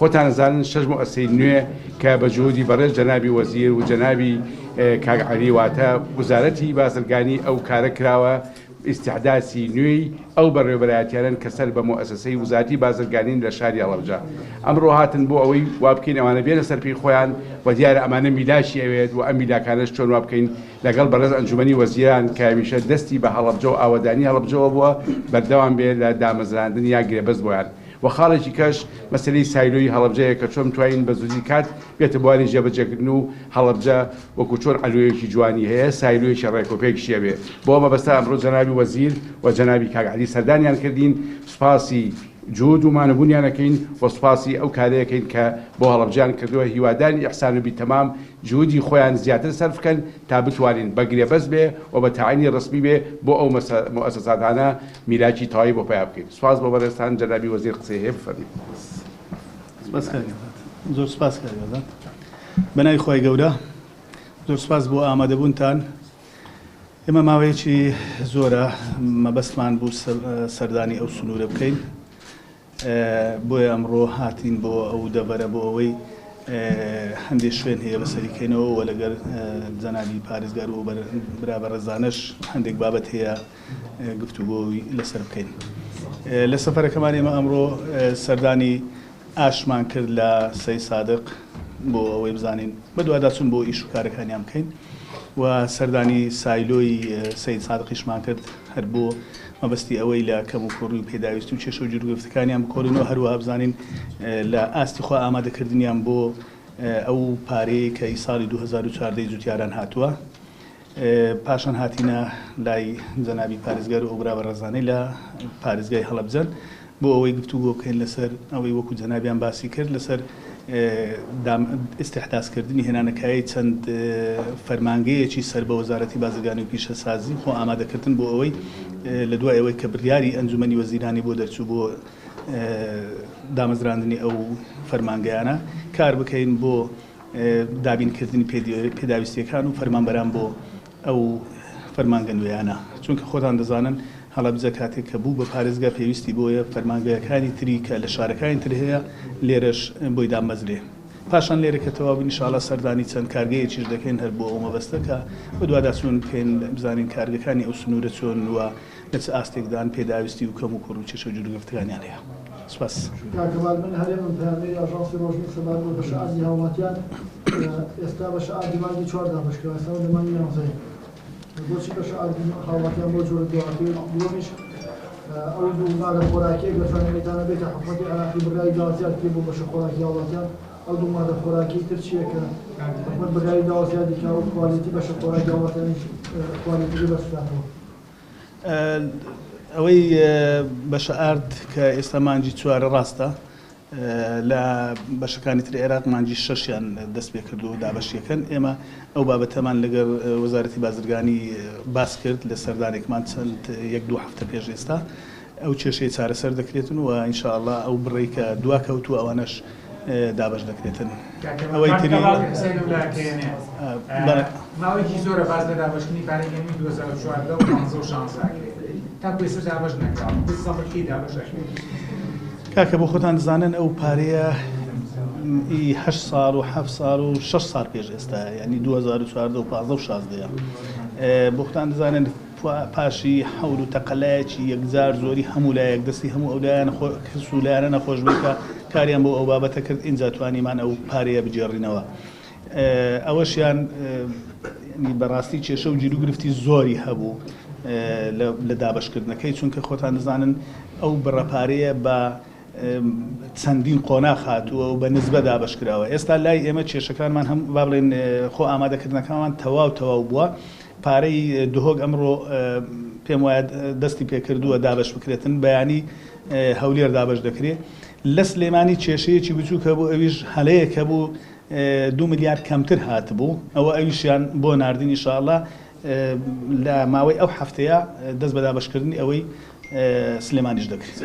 خۆتان ئەزانن شەش موئەسسەی نوێ کە بە جهودی بەڕێز جەنابی وەزیر و جەنابی کاک عەلی واتە وزارەتی بازرگانی ئەو کارە کراوە ئیستیحداسی نوێی ئەو بەڕێوەبەرایەتیانەن کە سەر بە موئەسەسەی وزارەتی بازرگانین لە شاری هەڵەبجە ئەمڕۆ هاتن بۆ ئەوەی وا بکەین ئەوانە بێنە سەر پێی خۆیان و دیارە ئەمانە میلاکی ئەوێت و ئەم میلاکانەش چۆن وا بکەین لەگەڵ بەڕێز ئەنجومەنی وەزیران کە هەمیشە دەستی بە هەڵەبجە و ئاوەدانی هەڵەبجەوە بووە بەردەوام بێ لە دامەزراندن یا گرێبەست بۆیان و خاڵێکی کەش مەسەلەی سایلۆی هەڵەبجەیە کە چۆن بتوانین بە زووترین کات بێتە بواری جێبەجێکردن و هەڵەبجە وەکو چۆن عەلوەیەکی جوانی هەیە سایلۆیەکی ڕێکوپێکیشی هەبێ بۆ ئەو مەبەستە ئەمڕۆ جەنابی وەزیر و جەنابی کاک عەلی سەردانیان کردین سوپاسی جهود و مانوبوونیان ئەکەین و سوپاسی ئەو کارەی ئەکەین کە بۆ هەڵەبجەیان کردووە هیوادارین ئیحسان و بیتەمام جهودی خۆیان زیاتر سەرف بکەن تا بتوانین بە گرێبەست بێ و بە تەعینی ڕەسمی بێ بۆ ئەو موئەسەساتانە میلاکی تەواوی بۆ پەیا بکەین. سوپاس بۆ بەڕێزتان جەنابی وەزیر قسەی هەیە بفەرموون. سپاس کاک ئازاد. زۆر سپاس کاک ئازاد. بە ناوی خوای گەورە زۆر سپاس بۆ ئامادەبوونتان. ئێمە ماوەیەکی زۆرە مەبەستمان بوو سەردانی ئەو سنوورە بکەین. بۆیە ئەمڕۆ هاتین بۆ ئەو دەڤەرە بۆ ئەوەی هەندێک شوێن هەیە بەسەری کەینەوە و لەگەر جەنابی پارێزگار و برا بەڕێزانەش هەندێک بابەت هەیە گفتوگۆی لەسەر بکەین. لە سەفەرەکەمان ئێمە ئەمڕۆ سەردانی ئاشمان کرد لە سەی سادق بۆ ئەوەی بزانین بەدواداچوون بۆ ئیش و کارەکانیان بکەین و سەردانی سایلۆی سەید سادقیشمان کرد هەر بۆ مەبەستی ئەوەی لە کەموکوڕی و پێداویستی و کێشە و گیروگرفتەکانیان بکۆڵینەوە، هەروەها بزانین لە ئاستی خۆ ئامادەکردنیان بۆ ئەو پارەیەی کە ئی ساڵی 2014 ی جوتیاران هاتووە. پاشان هاتینە لای جەنابی پارێزگار و ئەو برا بەڕێزانەی لە پارێزگای هەڵەبجەن بۆ ئەوەی گفتوگۆ بکەین لەسەر ئەوەی وەکو جەنابیان باسی کرد لەسەر ئیستیحداسکردنی هێنانەکایەی چەند فەرمانگەیەکی سەر بە وەزارەتی بازرگانی و پیشەسازی خۆ ئامادەکردن بۆ ئەوەی لە دوای ئەوەی کە بڕیاری ئەنجومەنی وەزیرانی بۆ دەرچوو بۆ دامەزراندنی ئەو فەرمانگەیانە کار بکەین بۆ دابینکردنی پێداویستیەکان و فەرمانبەران بۆ ئەو فەرمانگە نوێیانە، چونکە خۆتان دەزانن هەڵەبجە کاتێک کە بوو بە پارێزگا پێویستی بۆیە فەرمانگەکانی تری کە لە شارەکانی تر هەیە لێرەش بۆی دامەزرێ. پاشان لێرە کە تەواو بوو ئینشاڵا سەردانی چەند کارگەیەکیش دەکەین هەر بۆ ئەو مەبەستە کە بەدواداچوون بکەین بزانین کارگەکانی ئەو سنوورە چۆنن و لە چ ئاستێکدان پێداویستی و کەموکوڕی و کێشە و گیروگرفتەکانیان هەیە. سوپاس. کاک کەمال من هەرێمم پەیامنێری ئاژانسی ڕۆژنیوز سەبارەت بە بەشە ئاردی هاوڵاتیان ئێستا بەشە ئاردی مانگی چوار دابەش کراوە ئێستا لە مانگی یانزەین بۆچی بەشە ئاردی هاوڵاتیان بەو جۆرە دواکەوێت دووەمیش ئەو دوو مادە خۆراکیە گەر توانیبێتانە بێت کە حکومەتی عێراقی بڕیاری داوە زیاد بکرێت بۆ بەشە خۆراکی هاوڵاتیان ئەو دوو مادە خۆراکی تر چییە کە حکومەت بڕیاری داوە زیادی کا و کوالێتی بەشە خۆراکی هاوڵاتیانیش کوالێتیەکەی بەرز بکاتەوە؟ ئەوەی بەشە ئارد کە ئێستا مانگی چوارە ڕاستە لە بەشەکانی تری عێراق مانگی شەشیان دەست پێ کردو دابەشیەکەن ئێمە ئەو بابەتەمان لەگەر وەزارەتی بازرگانی باس کرد لە سەردانێکمان چەند یەک دوو هەفتە پێش ئێستا ئەو کێشەیە چارەسەر دەکرێتن و ان شاء اللە ئەو بڕەی کە دوا کەوتووە ئەوانەش دابەش دەکرێتن. ئەوەی تری ماوەیەکی زۆرە باس لە دابەشکردنی پارەی گەنمی 2014 و 15 و 16 ئەکرێت تاکو ئێستا دابەش نەکراوە بالضبط کەی دابەش ئەکرێت؟ کاکە بۆ خۆتان دەزانن ئەو پارەیە ئی هەشت ساڵ و حەفت ساڵ و شەش ساڵ پێش ئێستا یعنی 2014 و 15 و 16 بۆ خۆتان دەزانن پاشی حەول و تەقەلایەکی یەکجار زۆری هەموو لایەک دەستی هەموو ئەو لایەنە کەس و لایەنە نەخۆش بوو کە کاریان بۆ ئەو بابەتە کرد ئینجا توانیمان ئەو پارەیە بگێڕینەوە ئەوەشیان بەڕاستی کێشە و گیروگرفتی زۆری هەبوو لە دابەشکردنەکەی چونکە خۆتان دەزانن ئەو بڕە پارەیە بە چەندین قۆناغ هاتووە و بە نسبە دابەش کراوە. ئێستا لای ئێمە کێشەکانمان هەم با بڵێین خۆ ئامادەکردنەکانمان تەواو تەواو بووە. پارەی دهۆک ئەمڕۆ پێم وایە دەستی پێکردووە دابەش بکرێتن، بەیانی هەولێر دابەش دەکرێ. لە سلێمانی کێشەیەکی بچووک هەبوو ئەویش هەلەیەک هەبوو دوو ملیار کەمتر هاتبوو ئەوە ئەویشیان بۆ ناردین ئیشاڵڵا لە ماوەی ئەو هەفتەیە دەست بە دابەشکردنی ئەوەی سلێمانیش دەکرێت.